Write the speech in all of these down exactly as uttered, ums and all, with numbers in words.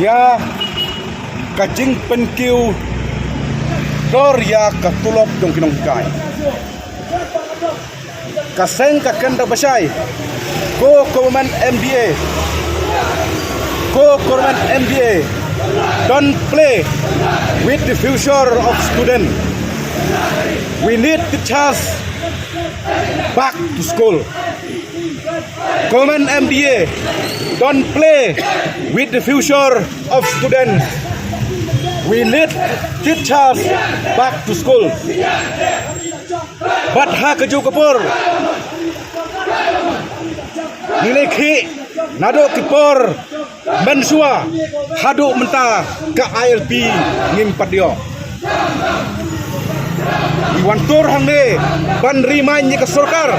Ïa ka jingpynkiew dor ïa ka tulop jong ki nonghikai. Ka seng ka Kynda Bashai, ko government M D A, ko government M D A, don't play with the future of student. We need the chance back to school. Government M D A, don't play with the future of students. We need teachers back to school. Bad ha kajuh ka por, ngi leh ki naduh ki por mynshuwa haduh mynta ka I L P ngim pat ïoh. Ngi wan tur hangne ban remind ïa ka sorkar.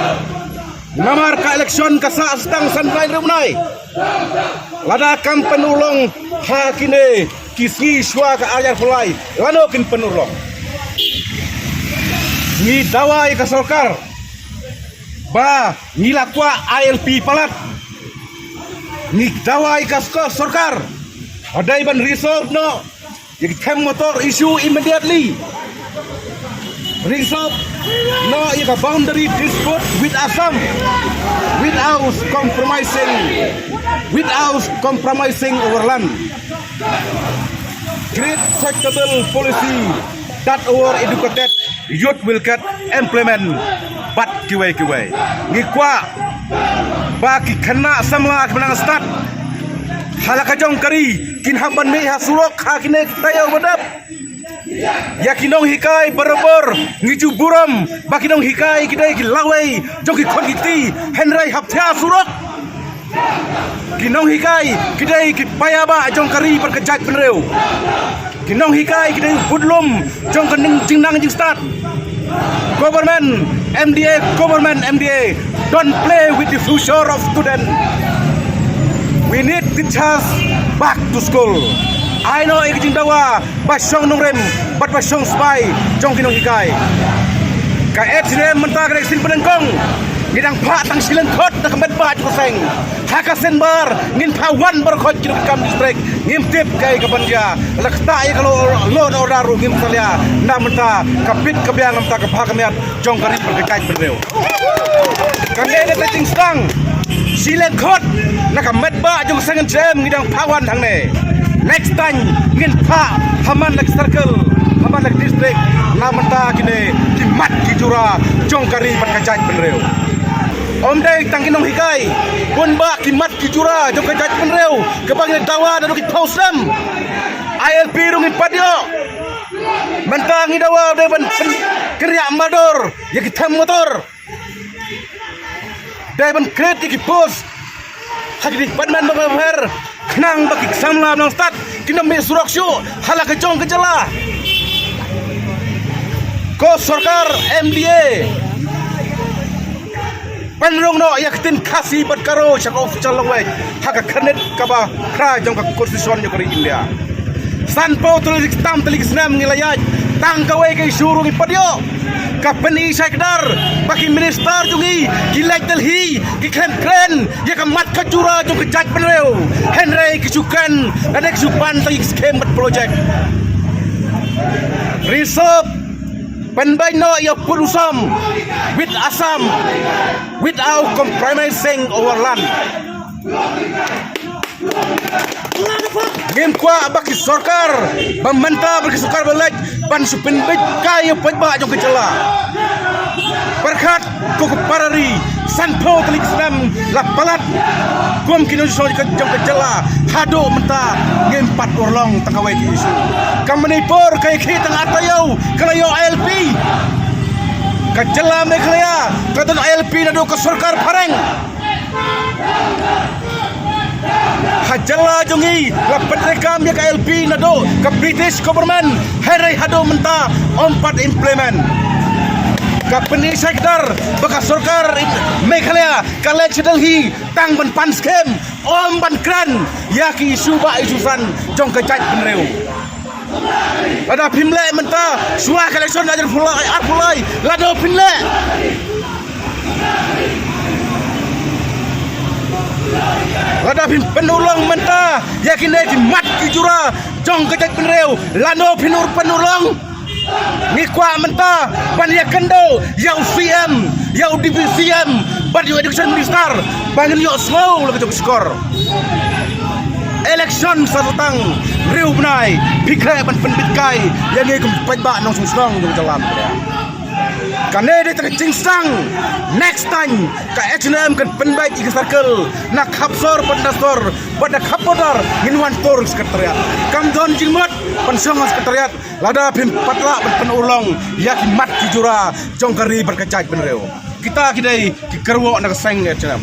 Namar ka election ka sah sdang san bnai hynriew bnai. Lada kam pynurlong ha kine ki sngi shuwa ka ar hajar arphew lai, lano kin pynurlong? Ngi dawa ïa ka sorkar ba ngi la kwah I L P palat. Ngi dawa ïa ka sorkar ba dei ban resolve noh ïa ki them motor issue immediately. Resolve noh ïa ka boundary dispute with Assam without compromising, without compromising over land. Create suitable policy that our educated youth will get employment. Bad kiwei kiwei, ngi kwah ba ki khynnah samla kiba nang stad ha la ka jong ka ri kin hap ban mih ha surok ha kine ki taïew ba dep. Ïa ki nonghikai barabor ngi ju burom ba ki nonghikai ki dei ki lawei jong ki khon ki kti, hynrei hap thiah surok. Ki nonghikai ki dei ki paidbah jong ka ri bad ka jaitbynriew. Ki nonghikai ki dei budlum jong ka ning jingnang jingstad. Government M D A, government M D A, don't play with the future of student. We need teachers back to school. Ai noh ïa ka jingdawa ba shong nongrim bad ba shong spah jong ki nonghikai. Ka F C D M mynta ka dei ka sien pynengkong. Ngi dang phah tang shileng khot na ka met ba jong ka seng. Ha ka sien bar ngin phah wan baroh khoit ki nongkam district. Ngim tip kaei kaban jia. La ktah ïa ka law, law and order ruh ngim salia. Na mynta ka bit ka biang, na mynta ka bha ka miat jong ka ri bad ka jaitbynriew. Kane ka dei ka jingsdang shileng khot na ka met ba jong ka seng F C D M ngi dang phah wan hangne. Next time ngin phah ha man la ka circle, ha man la ka district. Na mynta kine ki mat ki jura jong ka ri bad ka jaitbynriew. Ym dei tang ki nonghikai, bun bah ki mat ki jura jong ka jaitbynriew kaba ngi la dawa naduh ki phew snem. I L P ruh ngim pat ïoh. Mynta ngi dawa dei ban pynkynriah mardor ïa ki them motor. Dei ban create ïa ki post ha ki department bapher bapher khnang ba ki samla ba nang stad kin ym mih surok shuh ha la ka jong ka jylla. Ko sorkar M D A, pynrung noh ïa ka ktien Khasi bad Garo sha ka official language ha ka khyrnit kaba phra jong ka Constitution jong ka ri India. Sanphew tylli ki, tam tylli ki snem ngi la ïaid, tang kawei ka issue ruh ngim pat ïoh. Ka pyni shai kdar ba ki minister jong ngi ki leit Delhi, ki khlem kren ïa ka mat ka jura jong ka jaitbynriew. Hynrei ki shu kren lane ki shu pan tang ïa ki skim bad project. Resolve, pynbeit noh ïa u pud u som with Assam without compromising over land. Ngim kwah ba ki sorkar ba mynta bad ki sorkar ba leit ban shu pynbeit kai ïa u paidbah jong ka jylla. Pyrkhat ko ki para ri, sanphew tylli ki snem la palat kum ki nongshong jong ka jylla, haduh mynta ngim pat urlong tang kawei ka issue. Ka Manipur ka ïakhih tang ar taïew ka la ïoh I L P. Ka jylla Meghalaya ka don I L P naduh ka sorkar phareng. Ha jylla jong ngi la pyntreikam ïa ka I L P naduh ka British government, hynrei haduh mynta ym pat implement. Ka pyni shai kdar ba ka sorkar Meghalaya ka leit sha Delhi tang ban pan skim, ym ban kren ïa ki issue bah issue san jong ka jaitbynriew. Lada phim leh mynta, shuwa ka election ar hajar arphew lai, lada phim leh. Lada Phin pynurlong mynta ïa kine ki mat ki jura jong ka jaitbynriew, lano phin ur pynurlong? Ngi kwah mynta ban ïakynduh ïa u C M, ïa u Deputy C M bad ïa u Education Minister ba ngin ïohsngew la ka jong ka shkor. Election sa tang hynriew bnai, phi khreh ban pynbeit kai ïa ngi kum paidbah nongshong shnong jong ka jylla. Kane dei tang ka jingsdang. Next time ka H N M kan pynbeit ïa ka circle na Khapsor bad na Sor bad na Khapbordar, ngin wan tur secretariat. Kam don jingmut ban shong ha secretariat lada phim pat lah ban pynurlong ïa ki mat ki jura jong ka ri bad ka jaitbynriew. Kita ki dei ki kyrwoh na ka seng H N M.